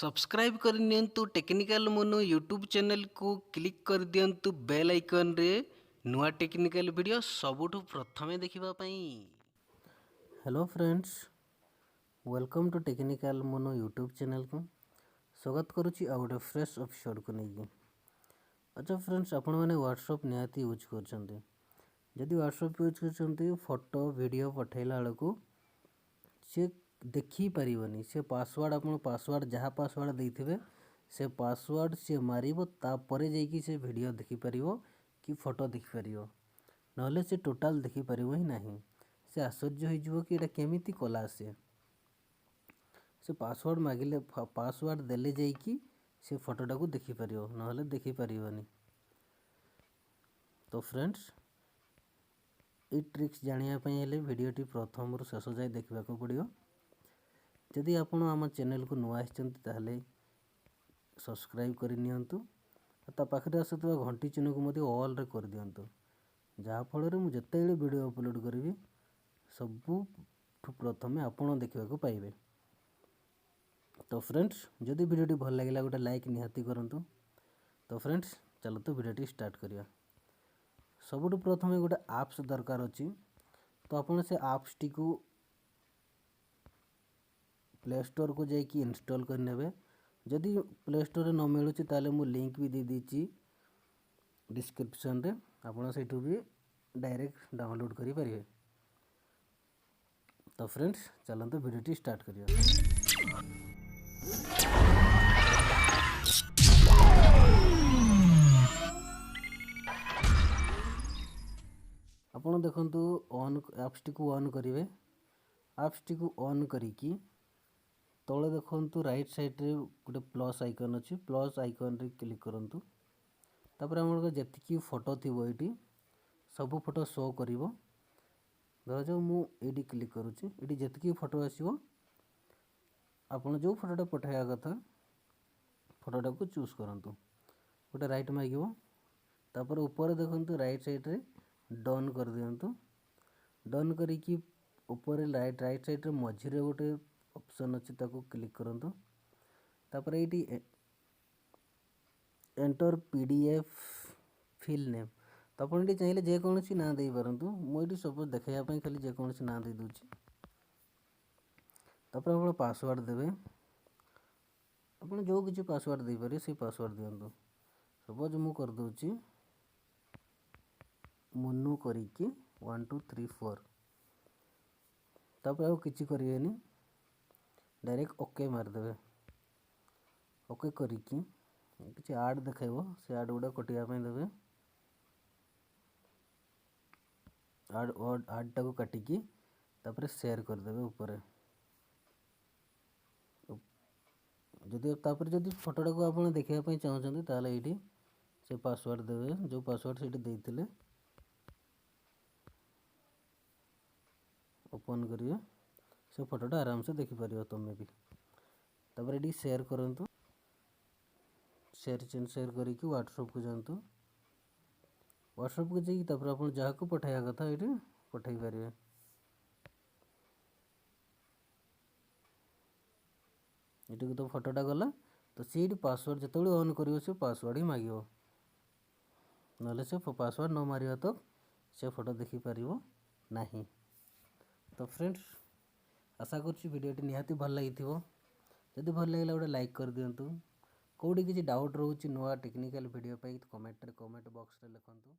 Subscribe କରିନିଅନ୍ତୁ technical Munu YouTube ଚ୍ୟାନେଲକୁ, click କରିଦିଅନ୍ତୁ ବେଲ୍ ଆଇକନ୍ରେ ନୂଆ ଟେକ୍ନିକାଲ ଭିଡ଼ିଓ ସବୁଠୁ ପ୍ରଥମେ ଦେଖିବା ପାଇଁ। Hello friends, welcome to Technical Munu YouTube ଚ୍ୟାନେଲକୁ ସ୍ୱାଗତ କରୁଛି ଆଉ ଗୋଟେ ଫ୍ରେଶ୍ ଏପିସୋଡ଼କୁ ନେଇକି। ଆଚ୍ଛା ଫ୍ରେଣ୍ଡସ୍, ଆପଣମାନେ ହ୍ୱାଟ୍ସଅପ୍ ନିହାତି ୟୁଜ୍ କରୁଛନ୍ତି। ଯଦି ହ୍ୱାଟ୍ସଅପ୍ ୟୁଜ୍ କରୁଛନ୍ତି, ଫଟୋ ଭିଡ଼ିଓ ପଠାଇଲା ବେଳକୁ ସେ ଦେଖିପାରିବନି। ସେ ପାସୱାର୍ଡ଼, ଆପଣ ପାସୱାର୍ଡ଼, ଯାହା ପାସୱାର୍ଡ଼ ଦେଇଥିବେ, ସେ ପାସୱାର୍ଡ଼ ସିଏ ମାରିବ, ତାପରେ ଯାଇକି ସେ ଭିଡ଼ିଓ ଦେଖିପାରିବ କି ଫଟୋ ଦେଖିପାରିବ। ନହେଲେ ସେ ଟୋଟାଲ୍ ଦେଖିପାରିବ ହିଁ ନାହିଁ। ସେ ଆଶ୍ଚର୍ଯ୍ୟ ହେଇଯିବ କି ଏଇଟା କେମିତି କଲା ସେ। ସେ ପାସୱାର୍ଡ଼ ମାଗିଲେ, ପାସୱାର୍ଡ଼ ଦେଲେ ଯାଇକି ସେ ଫଟୋଟାକୁ ଦେଖିପାରିବ, ନହେଲେ ଦେଖିପାରିବନି। ତ ଫ୍ରେଣ୍ଡସ୍, ଏଇ ଟ୍ରିକ୍ସ ଜାଣିବା ପାଇଁ ହେଲେ ଭିଡ଼ିଓଟି ପ୍ରଥମରୁ ଶେଷ ଯାଏ ଦେଖିବାକୁ ପଡ଼ିବ। ଯଦି ଆପଣ ଆମ ଚ୍ୟାନେଲକୁ ନୂଆ ଆସିଛନ୍ତି, ତାହେଲେ ସବସ୍କ୍ରାଇବ୍ କରିନିଅନ୍ତୁ ଆଉ ତା ପାଖରେ ଆସୁଥିବା ଘଣ୍ଟି ଚିହ୍ନକୁ ମଧ୍ୟ ଅଲ୍ରେ କରିଦିଅନ୍ତୁ, ଯାହାଫଳରେ ମୁଁ ଯେତେବେଳେ ଭିଡ଼ିଓ ଅପଲୋଡ଼ କରିବି, ସବୁଠୁ ପ୍ରଥମେ ଆପଣ ଦେଖିବାକୁ ପାଇବେ। ତ ଫ୍ରେଣ୍ଡସ୍, ଯଦି ଭିଡ଼ିଓଟି ଭଲ ଲାଗିଲା, ଗୋଟେ ଲାଇକ୍ ନିହାତି କରନ୍ତୁ। ତ ଫ୍ରେଣ୍ଡସ୍, ଚାଲନ୍ତୁ ଭିଡ଼ିଓଟି ଷ୍ଟାର୍ଟ କରିବା। ସବୁଠୁ ପ୍ରଥମେ ଗୋଟେ ଆପ୍ସ ଦରକାର ଅଛି। ତ ଆପଣ ସେ ଆପ୍ସଟିକୁ ପ୍ଲେ ଷ୍ଟୋରକୁ ଯାଇକି ଇନଷ୍ଟଲ୍ କରିନେବେ। ଯଦି ପ୍ଲେ ଷ୍ଟୋରରେ ନ ମିଳୁଛି, ତାହେଲେ ମୁଁ ଲିଙ୍କ୍ ବି ଦେଇଦେଇଛି ଡିସ୍କ୍ରିପ୍ସନ୍ରେ, ଆପଣ ସେଇଠୁ ବି ଡାଇରେକ୍ଟ ଡାଉନଲୋଡ଼୍ କରିପାରିବେ। ତ ଫ୍ରେଣ୍ଡସ୍, ଚାଲନ୍ତୁ ଭିଡ଼ିଓଟି ଷ୍ଟାର୍ଟ କରିବା। ଆପଣ ଦେଖନ୍ତୁ, ଅନ୍ ଆପ୍ସଟିକୁ ଅନ୍ କରିବେ। ଆପ୍ସଟିକୁ ଅନ୍ କରିକି ତଳେ ଦେଖନ୍ତୁ, ରାଇଟ୍ ସାଇଡ଼୍ରେ ଗୋଟେ ପ୍ଲସ୍ ଆଇକନ୍ ଅଛି। ପ୍ଲସ୍ ଆଇକନ୍ରେ କ୍ଲିକ୍ କରନ୍ତୁ। ତାପରେ ଆପଣଙ୍କର ଯେତିକି ଫଟୋ ଥିବ, ଏଇଠି ସବୁ ଫଟୋ ଶୋ କରିବ। ଧରାଯାଉ ମୁଁ ଏଇଠି କ୍ଲିକ୍ କରୁଛି। ଏଇଠି ଯେତିକି ଫଟୋ ଆସିବ, ଆପଣ ଯେଉଁ ଫଟୋଟା ପଠାଇବା କଥା, ଫଟୋଟାକୁ ଚୁଜ୍ କରନ୍ତୁ। ଗୋଟେ ରାଇଟ୍ ମାଗିବ। ତାପରେ ଉପରେ ଦେଖନ୍ତୁ, ରାଇଟ୍ ସାଇଡ଼୍ରେ ଡନ୍ କରିଦିଅନ୍ତୁ। ଡନ୍ କରିକି ଉପରେ ରାଇଟ୍ ସାଇଡ଼୍ରେ ମଝିରେ ଗୋଟେ ଅପସନ୍ ଅଛି, ତାକୁ କ୍ଲିକ୍ କରନ୍ତୁ। ତାପରେ ଏଇଠି ଏଣ୍ଟର PDF file name. ତ ଆପଣ ଏଠି ଚାହିଁଲେ ଯେକୌଣସି ନାଁ ଦେଇପାରନ୍ତୁ। ମୁଁ ଏଇଠି ସପୋଜ୍ ଦେଖାଇବା ପାଇଁ ଖାଲି ଯେକୌଣସି ନାଁ ଦେଇଦେଉଛି। ତାପରେ ଆପଣ ପାସୱାର୍ଡ଼ ଦେବେ। ଆପଣ ଯେଉଁ କିଛି ପାସୱାର୍ଡ଼ ଦେଇପାରିବେ, ସେଇ ପାସୱାର୍ଡ଼ ଦିଅନ୍ତୁ। ସପୋଜ୍ ମୁଁ କରିଦେଉଛି ମୁନୁ କରିକି 1 2 3 4। ତାପରେ ଆଉ କିଛି କରିବେନି, ଡାଇରେକ୍ଟ ଓକେ ମାରିଦେବେ। ଓକେ କରିକି କିଛି ଆଡ଼୍ ଦେଖାଇବ, ସେ ଆଡ଼୍ ଗୁଡ଼ା କଟିବା ପାଇଁ ଦେବେ। ଆଡ଼୍ଟାକୁ କାଟିକି ତାପରେ ସେୟାର କରିଦେବେ ଉପରେ। ଯଦି ତାପରେ ଯଦି ଫଟୋଟାକୁ ଆପଣ ଦେଖିବା ପାଇଁ ଚାହୁଁଛନ୍ତି, ତାହେଲେ ଏଇଠି ସେ ପାସୱାର୍ଡ଼ ଦେବେ, ଯେଉଁ ପାସୱାର୍ଡ଼ ସେଇଠି ଦେଇଥିଲେ। ଓପନ୍ କରିବେ, ସେ ଫଟୋଟା ଆରାମସେ ଦେଖିପାରିବ ତୁମେ ବି। ତାପରେ ଏଠି ସେୟାର କରନ୍ତୁ। ସେୟାର କରିକି ହ୍ୱାଟ୍ସଆପ୍କୁ ଯାଆନ୍ତୁ। ହ୍ୱାଟ୍ସଆପ୍କୁ ଯାଇକି ତାପରେ ଆପଣ ଯାହାକୁ ପଠାଇବା କଥା, ଏଇଠି ପଠାଇ ପାରିବେ। ଏଠିକୁ ତ ଫଟୋଟା ଗଲା। ତ ସେଇଠି ପାସୱାର୍ଡ଼ ଯେତେବେଳେ ଅନ୍ କରିବ, ସେ ପାସୱାର୍ଡ଼ ହିଁ ମାଗିବ। ନହେଲେ ସେ ପାସୱାର୍ଡ଼ ନ ମାରିବା ତ ସେ ଫଟୋ ଦେଖିପାରିବ ନାହିଁ। ତ ଫ୍ରେଣ୍ଡସ୍, ଆଶା କରୁଛି ଭିଡ଼ିଓଟି ନିହାତି ଭଲ ଲାଗିଥିବ। ଯଦି ଭଲ ଲାଗିଲା, ଗୋଟେ ଲାଇକ୍ କରିଦିଅନ୍ତୁ। କେଉଁଠି କିଛି ଡାଉଟ୍ ରହୁଛି ନୂଆ ଟେକ୍ନିକାଲ୍ ଭିଡ଼ିଓ ପାଇଁ, କମେଣ୍ଟ ବକ୍ସରେ ଲେଖନ୍ତୁ।